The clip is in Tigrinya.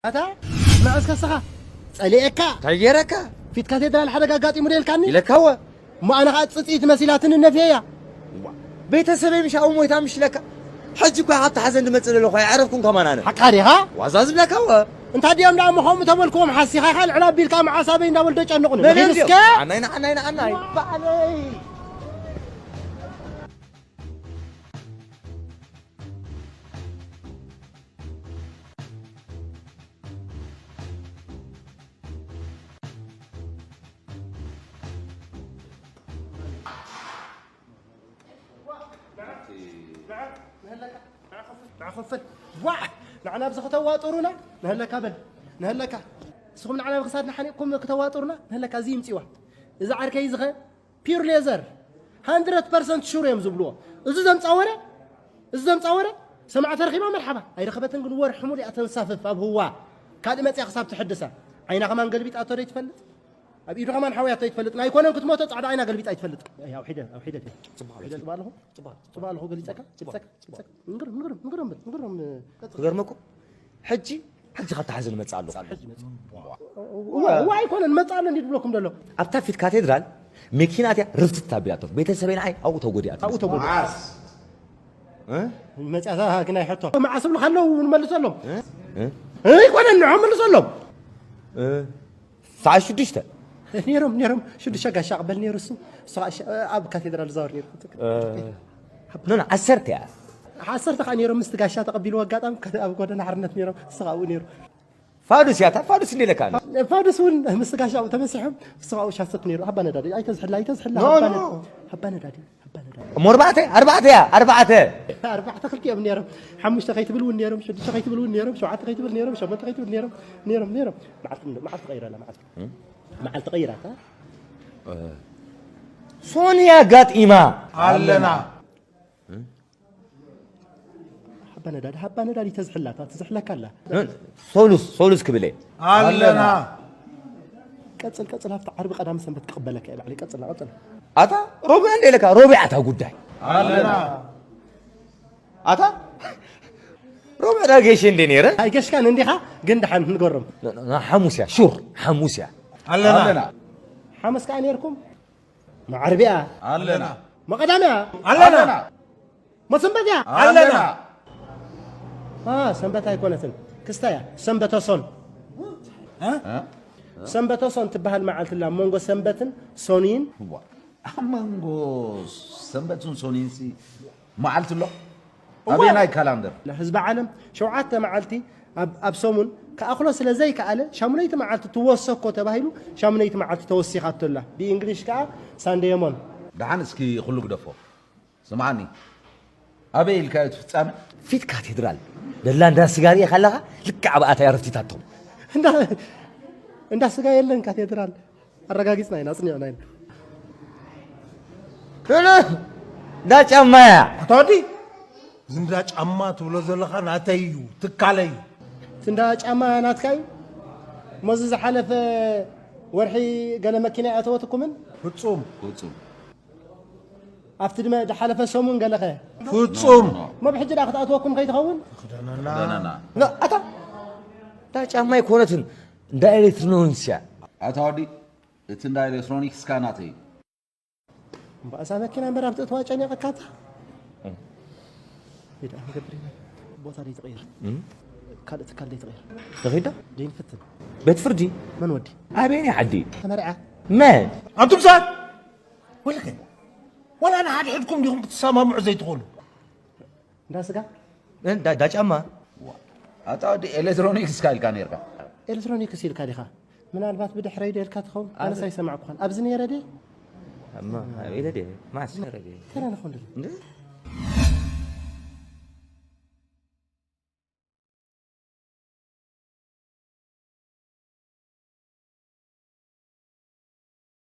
ኣታ ንዕስ ከስኻ ጸሊኤካ እንታይ ገይረካ? ፊት ካቴድራል ሓደጋ ኣጋጢሙ ደልካኒ ኢለካወ። እሞ ኣነ ኸዓ ጽጽኢት መሲላትኒ ነፍየያ። ዋ፣ ቤተሰበይ ምሽ ኣብኡ ሞይታ ምሽ ኢለካ። ሕጂ እኳ ካብቲ ሓዘን ዝመጽእ ዘለኹ ኣይዓረፍኩን ከማን ኣነ። ሓቃ ዲኻ? ዋዛ ዝብለካወ። እንታይ ድዮም ደኣ እሞ ከምኡ ተበልክዎም ሓሲኻ ኢኻ ልዕል ኣቢልካ መዓስ ኣበይ እንዳበሉ ደጨንቑኒ። መን እዮም ንኺድ እስከ። እዚኦም? ንዓናይ ንዓናይ ንዓናይ። ባዕለይ። ንዓና ኣብዚ ከተዋጥሩና ንህለካ በል ንህለካ ንስኹም ንዓና ብክሳድና ሓኒቕኩም ክተዋጥሩና ንህለካ እዚ ይምፅዋ እዚ ዓርከይ ዝኸ ፒር ሌዘር ሃንድረድ ፐርሰንት ሹር እዮም ዝብልዎ። እዚ ዘምፃ ወረ እዚ ዘምፃ ወረ ሰማዕተ ረኺባ መርሓባ ኣይረኸበትን ግን ወርሒ ሙሉ እያ ተንሳፍፍ ኣብ ህዋ ካልእ መፅያ ክሳብ ትሕድሳ ዓይና ከማን ገልቢጣቶ ዶ ይትፈልጥ ኣብ ኢዱ ከማን ሓውያቶ ይትፈልጥ ናይ ኮነን ክትሞቶ ፃዕዳ ዓይና ገልቢጣ ይትፈልጥ ኣይ ኣውሒደ ኣውሒደ እየ። ኣውሒደ ፅባ ኣለኹ ፅባ ኣለኹ ገሊፀካ ገሊፀካ ገሊፀካ ንግርም ንግርም ንግርም ንግርም ክገርመኩም ሕጂ ሕጂ ካብ ተሓዘ ንመፅእ ኣለኹ እዋ ኣይኮነን መፅእ ኣሎ እንዲ ዝብለኩም ዘሎ ኣብታ ፊት ካቴድራል መኪና እቲያ ርፍትት ኣቢላቶ ቤተሰበይ ንዓይ ኣብኡ ተጎዲኣቶ ኣብኡ ተጎዲኣ መፅኣታ ግናይ ሕቶ መዓስ ብልካ ኣለዉ ንመልሰሎም ኣይኮነን ንዖም መልሰሎም ሰዓት ሽዱሽተ ነይሮም ነይሮም ሽዱሽተ ጋሻ ቅበል ነይሩ እሱ እሱ ከዓ ሸ- ኣብ ካቴድራል ዛወር ነይሩ ኖ ኖ፣ ዓሰርተ እያ ዓሰርተ ከዓ ነይሮም ምስቲ ጋሻ ተቐቢልዎ ኣጋጣሚ ከ- ኣብ ጎደና ሓርነት ነይሮም እሱ ከዓ ኣብኡ ነይሩ ፋዱስ እያ እታ ፋዱስ እንደ ኢለካ ኣሎ ፋዱስ እውን ምስቲ ጋሻ ኣብኡ ተመሲሖም እሱ ከዓ ኣብኡ ሻሰት ነይሩ ሃባ ነዳዲ ኣይተዝሕላ ኣይተዝሕላ ኖ፣ ሃባ ኖ። ነዳ- ሃባ ነዳዲ ሃባ ነዳዲ እሞ ኣርባዕተ ኣርባዕተ እያ ኣርባዕተ ኣርባዕተ ክልቲኦም ነይሮም ሓሙሽተ ከይትብል እውን ነይሮም ሽዱሽተ ከይትብል እውን ነይሮም ሸውዓተ ከይትብል ነይሮም ሸሞንተ ከይትብል ነይሮም ነይሮም ነይሮም መዓልቲ መዓልቲ ቀይረላ መዓልቲ መዓልቲ ቀይራታ ሶኒ ኣጋጢማ ኣለና ሓባ ነዳዲ ሓባ ነዳዲ ተዝሕላታ ትዝሕለካ ኣላ ሶሉስ ሶሉስ ክብል እየ ኣለና ቀጽል ቀጽል ኣብቲ ዓርቢ ቀዳሚ ሰንበት ክቕበለካ እየ ባዕለይ ቀጽልና ቀጽል ኣታ ሮቢዕ እንደ ኢለካ ሮቢዕ ኣታ ጉዳይ ኣለና ኣታ ሮቢዕ ዳ ጌሽ እንደ ነይረ ኣይገሽካን እንዲኻ ግን ደሓን ንገሮም ሓሙስ እያ ሹር ሓሙስ እያ ኣለና ሓሙስ ከዓ ነይርኩም መዓርቢያ ኣለና መቐዳምያ ኣለና መሰንበት እያ ኣለና ሰንበት ኣይኮነትን ክስታ እያ ሰንበተ ሶን ሰንበተ ሶን ትበሃል መዓልቲ ኣላ መንጎ ሰንበትን ሶኒን ኣብ መንጎ ሰንበትን ሶኒን ሲ መዓልቲ ኣሎ ኣበየናይ ካላንደር ህዝቢ ዓለም ሸውዓተ መዓልቲ ኣብ ሰሙን ክኣኽሎ ስለ ዘይከኣለ ሻሙነይቲ መዓልቲ ትወሰኮ ተባሂሉ ሻሙነይቲ መዓልቲ ተወሲኻቶ ኣላ ብእንግሊሽ ከዓ ሳንደየሞን ደሓን እስኪ ኩሉ ግደፎ ስምዓኒ ኣበይ ኢልካዮ እቲ ፍጻመ ፊት ካቴድራል ደላ እንዳ ስጋ ሪኢኻ ኣለኻ ልክዕ ኣብኣ እያ ረፍቲታቶም እንዳ ስጋ የለን ካቴድራል ኣረጋጊጽና ኢና ኣጽኒዕና ኢና እንዳ ጫማ እያ ኣታ ወዲ እዚ እንዳ ጫማ ትብሎ ዘለኻ ናተይ እዩ ትካለይ እዩ እቲ እንዳ ጫማ ናትካ እዩ እሞ እዚ ዝሓለፈ ወርሒ ገለ መኪና እያ ተወትኩምን ፍጹም ፍጹም ኣብቲ ድመ ድሓለፈ ሰሙን ገለኸ ፍጹም እሞ ብሕጂ ደኣ ክትኣትወኩም ከይትኸውን ኣታ እታ ጫማ ኣይኮነትን እንዳ ኤሌክትሮኒክስ እያ ኣታ ወዲ እቲ እንዳ ኤሌክትሮኒክስ ካ ናተይ እዩ እምበኣሳ መኪና እምበር ኣብ ትእትዋ ጨኒቐካ ኣታ እንታይ ደኣ ንገብር ኢና ቦታ ደይ ትቕይር ካልእ ትካል ደይ ትቕይር ተኺዳ ደይ ንፍትን ቤት ፍርዲ መን ወዲ ኣበየኒ ዓዲ ተመርዓ መን ኣንቱም ሰባት ወልከ ዋላ ንሓድሕድኩም ዲኹም ክትሰማምዑ ዘይትኽእሉ እንዳ ስጋ እንዳ ጫማ ኣታ ወዲ ኤሌክትሮኒክስ ካ ኢልካ ነርካ ኤሌክትሮኒክስ ኢልካ ዲኻ ምናልባት ብድሕረይ ዶ ኢልካ ትኸውን ኣነስ ኣይሰማዕኩኻን ኣብዚ ነይረ ድየ ኣማ ኣቤለ ድየ ማስ ነረ ድየ ተና ንኾን ድለ